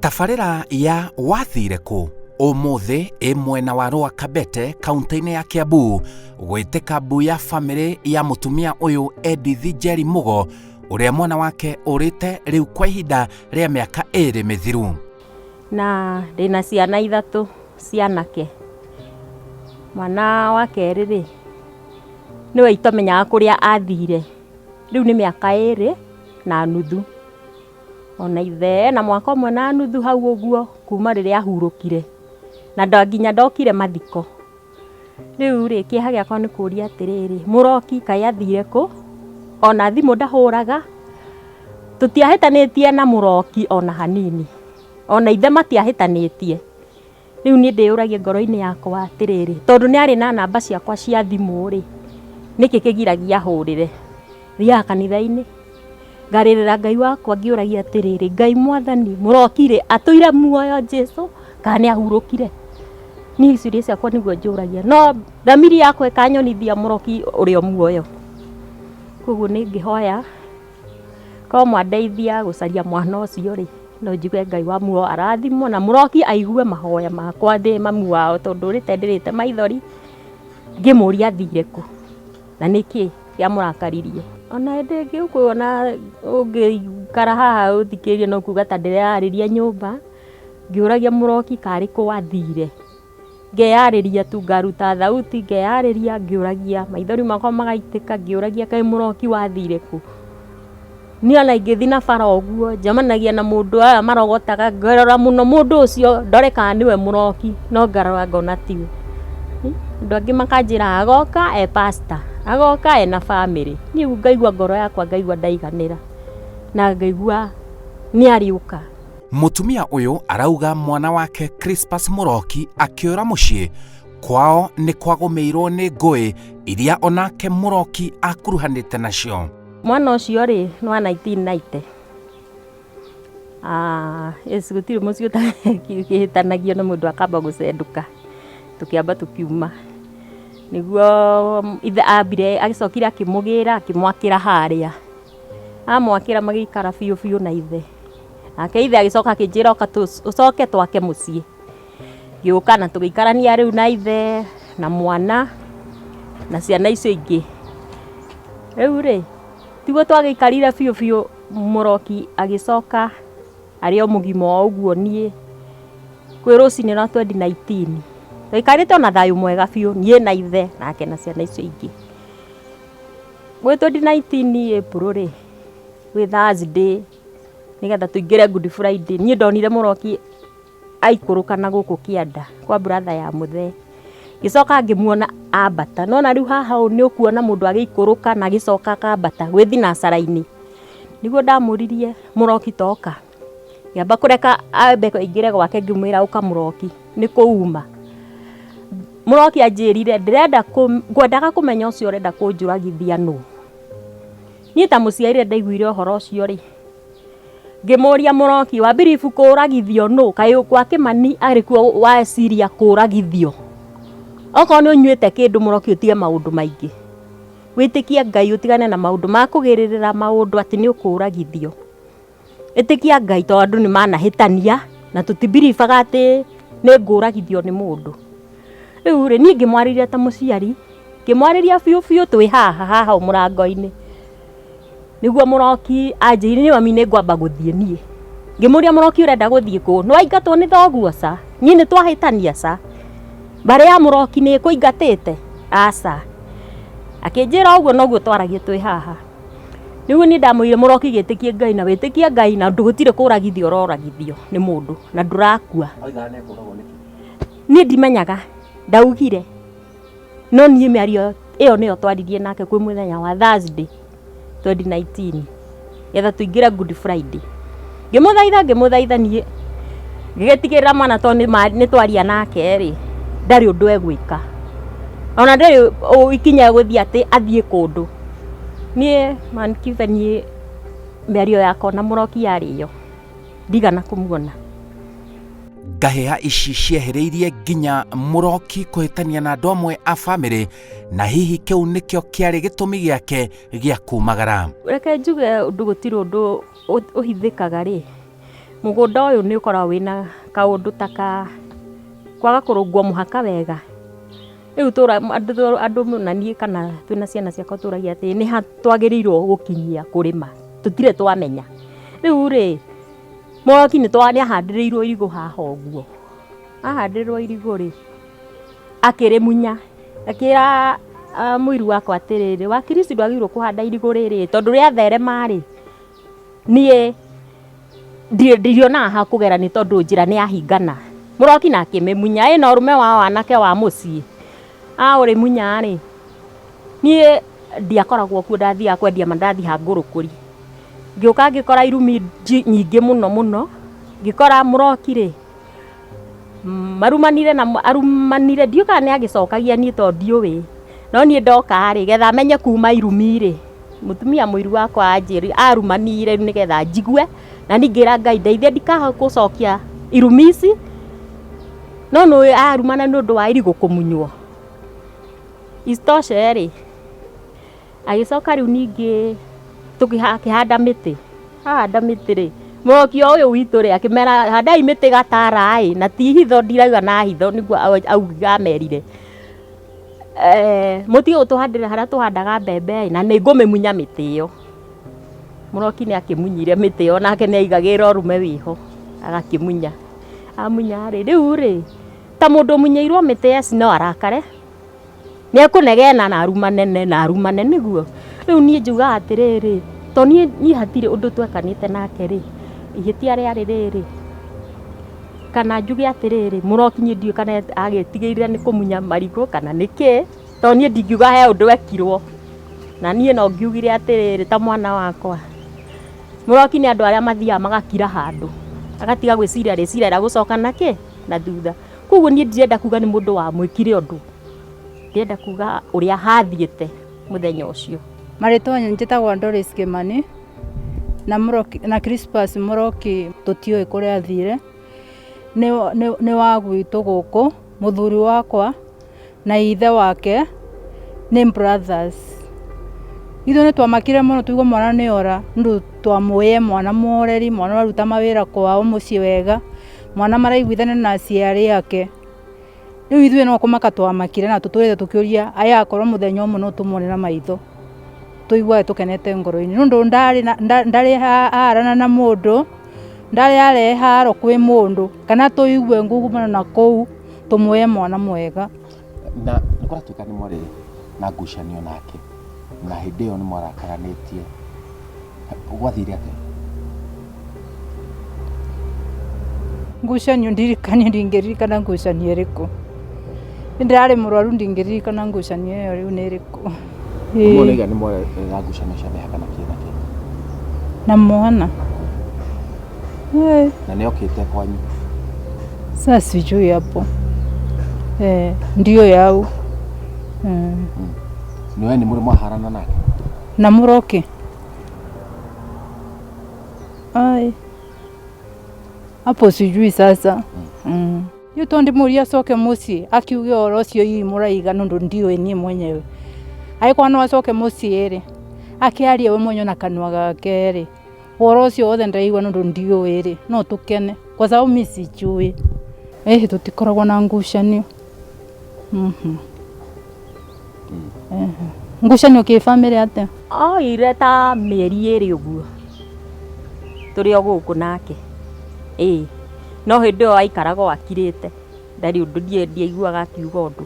Tabarĩra ya Wathire Kũ ũmũthĩ ĩ mwena wa Rũa Kabete kaunti-inĩ ya Kiambu gwĩtĩka mbu ya famĩlĩ ya mũtumia ũyũ Edith Njeri Mugo ũrĩa mwana wake ũrĩte rĩu kwa ihinda rĩa mĩaka ĩrĩ mĩthiru. Na ndĩna ciana ithatũ cianake. Mwana wa kerĩ rĩ, nĩwe itamenyaga kũrĩa athire, rĩu nĩ mĩaka ĩrĩ na nuthu. Ona ithe ena mwaka ũmwe na nuthu hau ũguo kuma rĩrĩa ahurũkire, na nginya ndokire mathiko. Rĩu rĩ, kĩeha gĩakwa nĩ kũria atĩrĩrĩ, mũroki kaĩ athire kũ? Ona thimũ ndahũraga, tũtiahĩtanĩtie na mũroki ona hanini, ona ithe matiahĩtanĩtie. Rĩu niĩ ndĩyũragia ngoro-inĩ yakwa atĩrĩrĩ, tondũ nĩ arĩ na namba ciakwa cia thimũ rĩ, nĩkĩ kĩgiragia ahũrĩre? Thiaga kanitha-inĩ, ngarĩrĩra Ngai wakwa ngĩũragia atĩrĩrĩ, Ngai mwathani mũroki rĩ, atũire muoyo Jesu kana nĩ ahurũkire? Niĩ ciũria ciakwa nĩguo njũragia, no thamiri yakwa ĩkanyonithia mũroki ũrĩ o muoyo. Koguo nĩ ngĩhoya korwo mwandeithia gũcaria mwana ũcio rĩ, no njigue Ngai wa muoyo arathimwo na mũroki aigue mahoya makwa ndĩ mami wao, tondũ ndũrĩte ndĩrĩte maithori ngĩmũria athire kũ na nĩkĩ kĩamũrakaririe. Ona hĩndĩ ĩngĩ ũkuona ũngĩikara haha ũthikĩrĩrie no kuga ta ndĩreyarĩria nyũmba, ngĩũragia mũroki karĩ kũ athire. Ngeyarĩria tu ngaruta thauti ngeyarĩria ngĩũragia, maithori makwa magaitĩka ngĩũragia kaĩ mũroki wathire kũ. Niĩ ona ingĩthiĩ na bara ũguo njemanagia na mũndũ aya marogotaga ngarora mũno mũndũ ũcio ndore kana nĩwe mũroki no ngarora ngona tiwe. Andũ angĩ makanjĩra agoka e pastor, agoka ena bamĩrĩ. Niĩ rĩu ngaigua ngoro yakwa ngaigua ndaiganĩra na ngaigua nĩ arĩũka. Mũtumia ũyũ arauga mwana wake Crispus Mũroki akĩũra mũciĩ kwao nĩ kwagũmĩirwo nĩ ngũĩ iria onake Mũroki akuruhanĩte nacio. Mwana ũcio rĩ nĩ wa 1990. Ah, yes, gũtirĩ mũciĩ ũtakĩhĩtanagio na mũndũ akamba gũcendũka, tũkĩamba tũkiuma. Nĩguo ithe ambire agĩcokire akĩmũgĩra akĩmwakĩra harĩa. Amwakĩra magĩikara biũ biũ na ithe. Nake ithe agĩcoka akĩnjĩra ũka ũcoke twake mũciĩ. Ngĩũka na tũgĩikarania rĩu na ithe na mwana na ciana icio ingĩ. Rĩu rĩ, tiguo twagĩikarire biũ biũ mũroki agĩcoka arĩ o mũgima o ũguo niĩ, kwĩ rũcinĩ rwa 2019. Twaikarĩte ona thayũ mwega biũ niĩ na ithe nake na ciana icio ingĩ. Gwĩ 2019 April rĩ, gwĩ Thursday nĩgetha tũingĩre Good Friday, niĩ ndonire mũroki aikũrũka na gũkũ kĩanda kwa brother ya mũthee. Ngĩcoka ngĩmuona ambata, nĩwona rĩu haha ũũ nĩ ũkuona mũndũ agĩikũrũka na agĩcoka akambata gwĩ thinacara-inĩ. Nĩguo ndamũririe mũroki toka, ngĩamba kũreka ambe aingĩre gwake ngĩmwĩra ũka mũroki nĩ kũ uma. Mũroki anjĩrire ndĩrenda ngwendaga kũmenya ũcio ũrenda kũnjũragithia nũ. Niĩ ta mũciari rĩrĩa ndaiguire ũhoro ũcio rĩ, ngĩmũria mũroki wa believe kũragithio nũ, kaĩ kwa Kĩmani arĩ kuo weciria kũragithio? Okorwo nĩ ũnyuĩte kĩndũ mũroki ũtige maũndũ maingĩ, wĩtĩkie Ngai ũtigane na maũndũ ma kũgĩrĩrĩra maũndũ atĩ nĩ ũkũragithio. Ĩtĩkia Ngai tondũ andũ nĩ manahĩtania na tũti believe aga atĩ nĩ ngũragithio nĩ mũndũ. Rĩu rĩ, niĩ ngĩmwarĩria ta mũciari, ngĩmwarĩria biũ biũ twĩ haha haha ũũ mũrango-inĩ. Nĩguo mũroki anjĩrire niĩ mami nĩ ngwamba gũthiĩ niĩ. Ngĩmũria mũroki ũrenda gũthiĩ kũ? Nĩ waingatwo nĩ thoguo ca? Niĩ nĩ twahĩtania ca? Mbarĩ ya mũroki nĩ ĩkũingatĩte? Aca. Akĩnjĩra ũguo noguo twaragia twĩ haha. Rĩu niĩ ndamwĩrire mũroki gĩtĩkie Ngai na wĩtĩkie Ngai na gũtirĩ kũragithio ũroragithio nĩ mũndũ na ndũrakua. Niĩ ndimenyaga, ndaugire no niĩ mĩario ĩyo nĩyo twaririe nake kwĩ mũthenya wa Thursday 2019 getha tũingĩre Good Friday. Ngĩmũthaitha ngĩmũthaitha niĩ ngĩgĩtigĩrĩra mwana tondũ nĩ twaria nake rĩ, ndarĩ ũndũ egwĩka. Ona ndarĩ ikinya egũthiĩ atĩ athiĩ kũndũ. Niĩ man kiuga niĩ mĩario yakwa na mũroki yarĩ ĩyo, ndigana kũmuona. Ngahĩha ici ciehereirie nginya Mũroki kũhĩtania na andũ amwe a famĩlĩ na hihi kĩu nĩkĩo kĩarĩ gĩtũmi gĩake gĩa kumagara. Reke njuge ũndũ gũtirĩ ũndũ ũhithĩkaga rĩ, Mũgũnda ũyũ nĩ ũkoragwo wĩna kaũndũ ta ka kwaga kũrũngwo mũhaka wega. Rĩu andũ na niĩ kana twĩna ciana ciakwa tũragia atĩ nĩ ha twagĩrĩirwo gũkinyia kũrĩma, tũtirĩ twamenya. Rĩu rĩ, Mũroki nĩ ahandĩrĩirwo irigũ haha ũguo, ahandĩrĩrwo irigũ rĩ, akĩrĩmunya, akĩra mũiru wakwa atĩrĩrĩ, Wakristo ndwagĩrĩirwo kũhanda irigũ rĩrĩ tondũ rĩatherema rĩ, niĩ ndirionaga ha kũgera nĩ tondũ njĩra nĩ yahingana. Mũroki na akĩmĩmunya, ĩna ũrũme wa wanake wa mũciĩ, aũrĩmunya rĩ, niĩ ndiakoragwo kuo ndathiaga kwendia mandathi ha ngũrũkũri. Ngĩũka ngĩkora irumi nyingĩ mũno mũno, ngĩkora mũroki rĩ, marumanire na arumanire, ndiũĩ kana nĩ agĩcokagia niĩ tondũ ndiũĩ, no niĩ ndoka rĩ, getha menye kuma irumi rĩ, mũtumia mũiru wakwa anjĩrire arumanire nĩgetha njigue, na niĩ ngĩra Ngai ndeithia ndikae gũcokia irumi ici, no nĩ ũĩ arumana nĩ ũndũ wa irigũ kũmunywo. Isitoshe rĩ, Agĩcoka rĩu ningĩ akĩhanda mĩtĩ, ahanda mĩtĩ rĩ, mũroki o ũyũ witũ rĩ, akĩmera handai mĩtĩ gatara ĩ, na ti hitho ndirauga na hitho nĩguo amerire. Mũtige gũtũhandĩra harĩa tũhandaga mbembe ĩ, na nĩ ngũmĩmunya mĩtĩ ĩyo. Mũroki nĩ akĩmunyire mĩtĩ ĩyo nake nĩ aigagĩrĩra ũrũme wĩho, agakĩmunya. Amunya rĩ, rĩu rĩ, ta mũndũ ũmunyĩirwo mĩtĩ yes no arakare. Nĩ ekũnegena na arumane na arumane nĩguo. Rĩu niĩ njugaga atĩrĩrĩ, to niĩ hatirĩ ũndũ twekanĩte nake rĩ, ihĩtia rĩarĩ rĩrĩ, kana njuge atĩrĩrĩ, mũroki niĩ ndiũĩ kana agĩtigĩrire nĩ kũmunya marigũ kana nĩkĩ, to niĩ ndingiuga he ũndũ ekirwo. Na niĩ no ngiugire atĩrĩrĩ ta mwana wakwa, mũroki nĩ andũ arĩa mathiaga magakira handũ, agatiga gwĩciria rĩciria rĩa gũcoka na kĩ? Na thutha. Koguo niĩ ndirenda kuga nĩ mũndũ wamwĩkire ũndũ, ndĩrenda kuga ũrĩa hathiĩte mũthenya ũcio. Marĩtwa njĩtagwo Doris Kĩmani na Mũroki, na Crispus Mũroki tũtiũĩ kũrĩa athire, nĩ wa gwitũ gũkũ, mũthuri wakwa na ithe wake nĩ brothers. Ithuĩ nĩ twamakire mũno twaigua mwana nĩ ora, nĩ ũndũ twamũĩ e mwana mũhoreri, mwana ũraruta mawĩra kwao mũciĩ wega, mwana maraiguithania na aciari ake. Rĩu ithuĩ no kũmaka twamakire na tũtũrĩte tũkĩũria ĩ akorwo mũthenya ũmwe no tũmuone na maitho, tũiguage tũkenete ngoro-inĩ. Nĩ ũndũ ndarĩ arana na mũndũ, ndarĩ arehe haro kwĩ mũndũ, kana tũigue ngungumano nakũu, tũmuoye mwana mwega. Na nĩ kũratuĩka nĩ mwarĩ na ngucanio nake, na hĩndĩ ĩyo nĩ mwarakaranĩtie, gwathire atĩa? Ngucanio ndirikanie ndingĩririkana ngucanio ĩrĩkũ. Nĩ ndĩrarĩ mũrwaru ndingĩririkana ngucanio ĩyo rĩu nĩ ĩrĩkũ. Ĩĩ. Mũraiga nĩ mwarĩ na ngucanio cia mĩhaka na kĩ na kĩ? Na mwana. Na nĩ okĩte kwanyu? Sasa sijui hapo. Eh, ndio yau. Mm. Nĩ we nĩ mũrĩ mwaharana nake? Na mũroki. Ai. Hapo sijui sasa. Mm. Rĩu to ndĩmũrie acoke mũciĩ akiuge ũhoro ũcio hihi mũraiga nĩ ũndũ ndiũĩ niĩ mwenyewe. Angĩkorwo no acoke mũciĩ rĩ, akĩarie we mwenyewe na kanua gake rĩ, ũhoro ũcio wothe ndĩraigua nĩ ũndũ ndiũĩ rĩ, no tũkene kwa sababu mi sijui. Ĩhĩ tũtikoragwo na ngucanio. Ngucanio kĩbamĩrĩ atĩa? Oire ta mĩeri ĩrĩ ũguo tũrĩ o gũkũ nake, ĩĩ. No hĩndĩ ĩyo aikaraga o akirĩte, ndarĩ ũndũ ndiaiguaga akiuga ũndũ.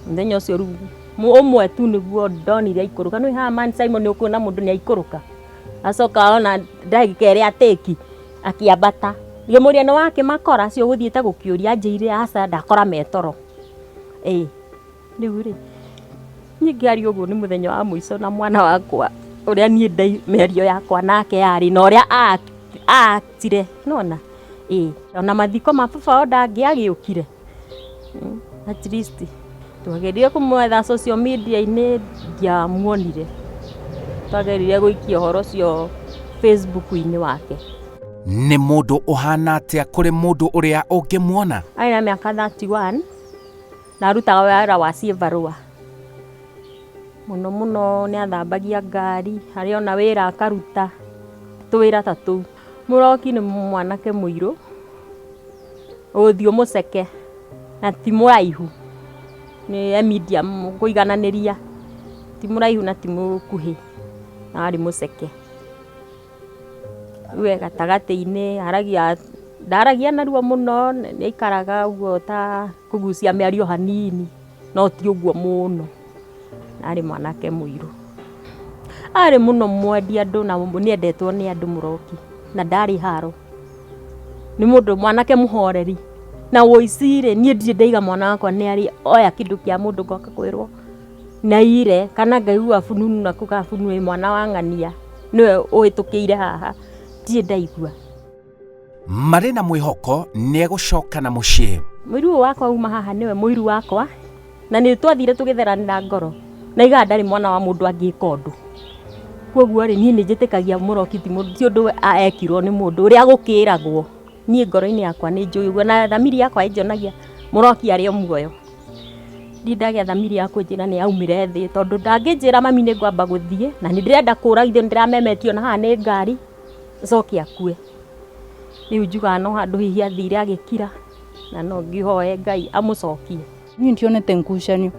Mũthenya ũcio rĩu ũmwe tu nĩguo ndonire aikũrũka, nĩũĩ haha Man Simon nĩ ũkuona mũndũ nĩ aikũrũka, acoka ona ndagĩka ĩrĩa atĩki akĩambata. Ngĩmũria nĩ wakĩmakora acio ũgũthiĩte gũkĩũria, anjĩrire aca ndakora me toro, ĩĩ. Rĩu rĩ, niĩ ngĩaria ũguo nĩ mũthenya wa mũico na mwana wakwa ũrĩa niĩ mĩario yakwa nake yarĩ na ũrĩa aactire nĩwona ĩĩ ona mathiko ma baba wao ndangĩagĩũkire at least twageririe kũmwetha social media-inĩ ndiamuonire, twageririe gũikia ũhoro ũcio Facebook-inĩ wake. Nĩ mũndũ ũhana atĩa kũrĩ mũndũ ũrĩa ũngĩmuona? Arĩ na mĩaka 31 na arutaga wĩra wa ciĩbarũa. Mũno mũno nĩ athambagia ngari, harĩ ona wĩra akaruta, tũwĩra ta tũu. Mũroki nĩ mwanake mũirũ, ũthiũ mũceke na ti mũraihu, nĩ e medium kũigananĩria, ti mũraihu na ti mũkuhĩ, na arĩ mũceke. Rĩu e gatagatĩ-inĩ aragia, ndaragia narua mũno, nĩ aikaraga ũguo ta kũgucia mĩario hanini, no ti ũguo mũno. Arĩ mwanake mũirũ. Arĩ mũno mwendi andũ na nĩ endetwo nĩ andũ Mũroki, na ndarĩ haro. Nĩ mũndũ mwanake mũhoreri, na ũici rĩ, niĩ ndirĩ ndaiga mwana wakwa nĩ arĩ oya kĩndũ kĩa mũndũ ngoka kwĩrwo nĩ aiyire, kana ngaigua fununu nakũu kana fununu ĩ mwana wa ng'ania nĩwe ũhĩtũkĩire haha, ndirĩ ndaigua. Marĩ na mwĩhoko nĩ egũcoka na mũciĩ. Mũiru ũyũ wakwa uma haha nĩwe mũiru wakwa, na nĩ twathire tũgĩtheranĩra ngoro, na aigaga ndarĩ mwana wa mũndũ angĩka ũndũ. Koguo rĩ, niĩ nĩ njĩtĩkagia Mũroki ti ũndũ ekirwo nĩ mũndũ, ũrĩa gũkĩragwo, niĩ ngoro-inĩ yakwa nĩ njũĩ ũguo, na thamiri yakwa ĩnjonagia Mũroki arĩ o muoyo. Ndirĩ ndagĩa thamiri ya kũnjĩra nĩ aumire thĩ, tondũ ndangĩnjĩra mami nĩ ngwamba gũthiĩ, na nĩ ndĩrenda kũra githĩ nĩ ndĩramemetio na haha nĩ ngari, acoke akue. Rĩu njugaga no handũ hihi athire agĩkira, na no ngĩhoe Ngai amũcokie. Niĩ ndionete ngucanio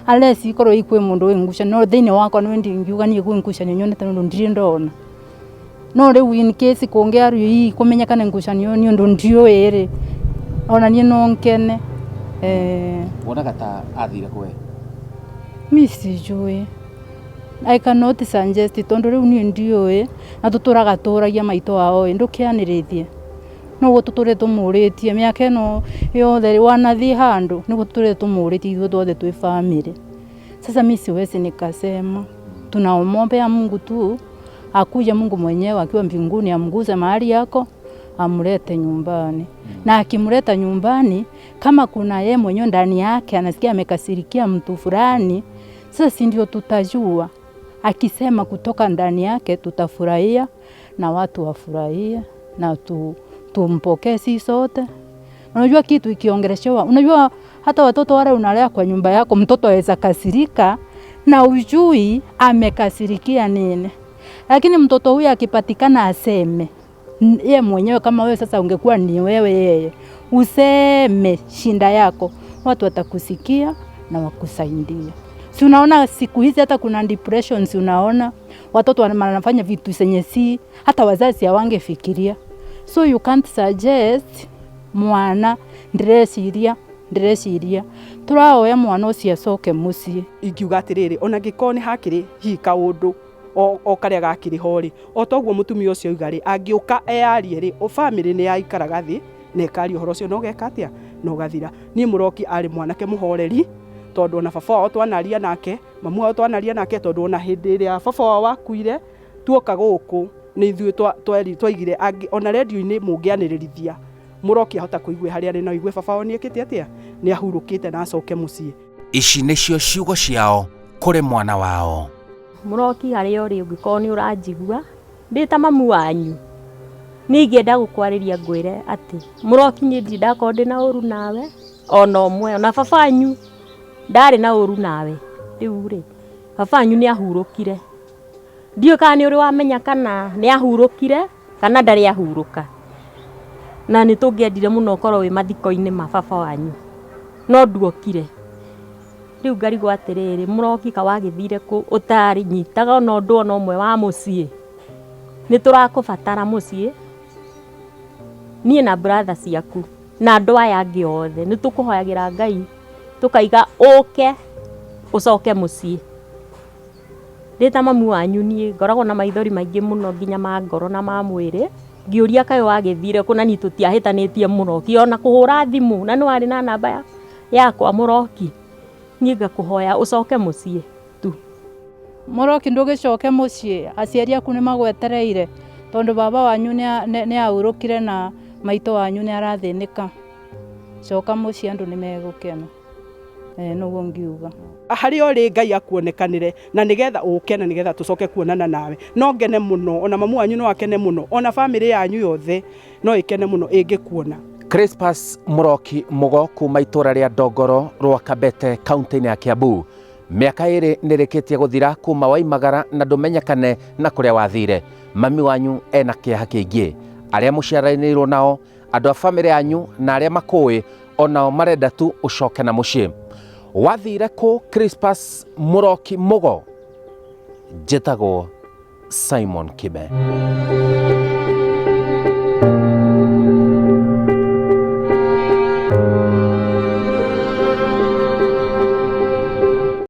unless ikorwo kwĩ mũndũ wĩ ngucanio no thĩinĩ wakwa nĩ ndingiuga niĩ kwĩ ngucanio nyonete nĩ ũndũ ndirĩ ndona. No rĩu in case kũngĩario hihi kũmenyekane ngucanio nĩ ũndũ ndiũĩ rĩ, ona niĩ no ngene. Wonaga ta athire kũ we? Mi sijui. I cannot suggest tondũ rĩu niĩ ndiũĩ na tũtũraga tũragia maitũ wao ĩ ndũkĩanĩrĩtie noguo tũtũrĩte tũmũrĩtie mĩaka ĩno yothe wanathiĩ handũ nĩguo tũtũrĩte tũmũrĩtie ithuĩ twothe twĩ family. Sasa mi siwezi nikasema, tunamwombea Mungu tu akuje Mungu mwenyewe akiwa mbinguni amguse mahali yako amlete nyumbani. Na akimleta nyumbani, kama kuna ye mwenyewe ndani yake anasikia amekasirikia mtu fulani, sasa si ndio tutajua. Akisema kutoka ndani yake tutafurahia na watu wafurahie na tumpokee si sote. Unajua kitu ikiongeleshewa, unajua hata watoto wale unalea kwa nyumba yako, mtoto aweza kasirika na ujui amekasirikia nini, lakini mtoto huyu akipatikana aseme ye mwenyewe, kama wewe sasa ungekuwa ni wewe yeye, useme shinda yako, watu watakusikia na wakusaidia. Si unaona siku hizi hata kuna depressions, unaona watoto wanafanya vitu zenye si hata wazazi hawangefikiria. So you can't suggest mwana ndĩreciria ndĩreciria tũraoya mwana ũcio acoke mũciĩ. Ingiuga atĩrĩrĩ, ona angĩkorwo nĩ hakĩrĩ hihi kaũndũ o karĩa gakĩrĩ ho rĩ, o toguo mũtumia ũcio auga rĩ, angĩũka eyarie rĩ, bamĩrĩ nĩ yaikaraga thĩ na ĩkaria ũhoro ũcio na ũgeka atĩa na ũgathira. Niĩ Mũroki arĩ mwanake mũhoreri, tondũ ona baba wao twanaria nake, mamu wao twanaria nake, tondũ ona hĩndĩ ĩrĩa baba wao wakuire tuoka gũkũ nĩ ithuĩ twaigire ona redio-inĩ mũngĩanĩrĩrithia Mũroki ahota kũigua harĩa arĩ, no aigue baba wao nĩ ekĩte atĩa, nĩ ahurũkĩte na acoke mũciĩ. Ici nĩcio ciugo ciao kũrĩ mwana wao. Mũroki harĩa ũrĩ ũngĩkorwo nĩ ũranjigua ndĩ ta mamu wanyu, niĩ ingĩenda gũkwarĩria ngwĩre atĩ Mũroki niĩ ndirĩ ndakorwo ndĩna ũru nawe ona ũmwe, ona baba wanyu ndarĩ na ũru nawe. Rĩu rĩ, baba wanyu nĩ ahurũkire, ndiũĩ kana nĩ ũrĩ wamenya kana nĩ ahurũkire kana ndarĩ ahurũka, na nĩ tũngĩendire mũno ũkorwo wĩ mathiko-inĩ ma baba wanyu no nduokire. Rĩu ngarigwo atĩrĩrĩ, Mũroki ka wagĩthire kũ ũtarĩ nyitaga ona ũndũ ona ũmwe wa mũciĩ? Nĩ tũrakũbatara mũciĩ, niĩ na brother ciaku na andũ aya angĩ othe nĩ tũkũhoyagĩra Ngai tũkaiga ũke ũcoke mũciĩ. Ndĩ ta mamu wanyu niĩ ngoragwo na maithori maingĩ mũno nginya ma ngoro na ma mwĩrĩ, ngĩũria kaĩ wagĩthire kũ na niĩ tũtiahĩtanĩtie Mũroki ona kũhũra thimũ na nĩ warĩ na namba yakwa Mũroki, niĩ ngakũhoya ũcoke mũciĩ tu. Mũroki ndũgĩcoke mũciĩ, aciari aku nĩ magwetereire tondũ baba wanyu nĩ ahurũkire na maitũ wanyu nĩ arathĩnĩka. Coka mũciĩ andũ nĩ megũkena. Nĩguo ngiuga. Harĩa ũrĩ Ngai akuonekanĩre na nĩgetha ũke na nĩgetha tũcoke kuonana nawe. No ngene mũno, ona mamu wanyu no akene mũno, ona bamĩrĩ yanyu yothe no ĩkene mũno ĩngĩkuona. Crispus Mũroki Mũgo kuma itũra rĩa Ndongoro Rwakabete kaunti-inĩ ya Kiambu. Mĩaka ĩrĩ nĩrĩkĩtie gũthira kuma waimagara na ndũmenyekane na kũrĩa wathire. Mami wanyu ena kĩeha kĩingĩ. Arĩa mũciaranĩirwo nao, andũ a bamĩrĩ yanyu na arĩa makũĩ onao marenda tu ũcoke na mũciĩ. Wathire kũ Crispus Mũroki Mũgo? Njĩtagwo Simon Kibe.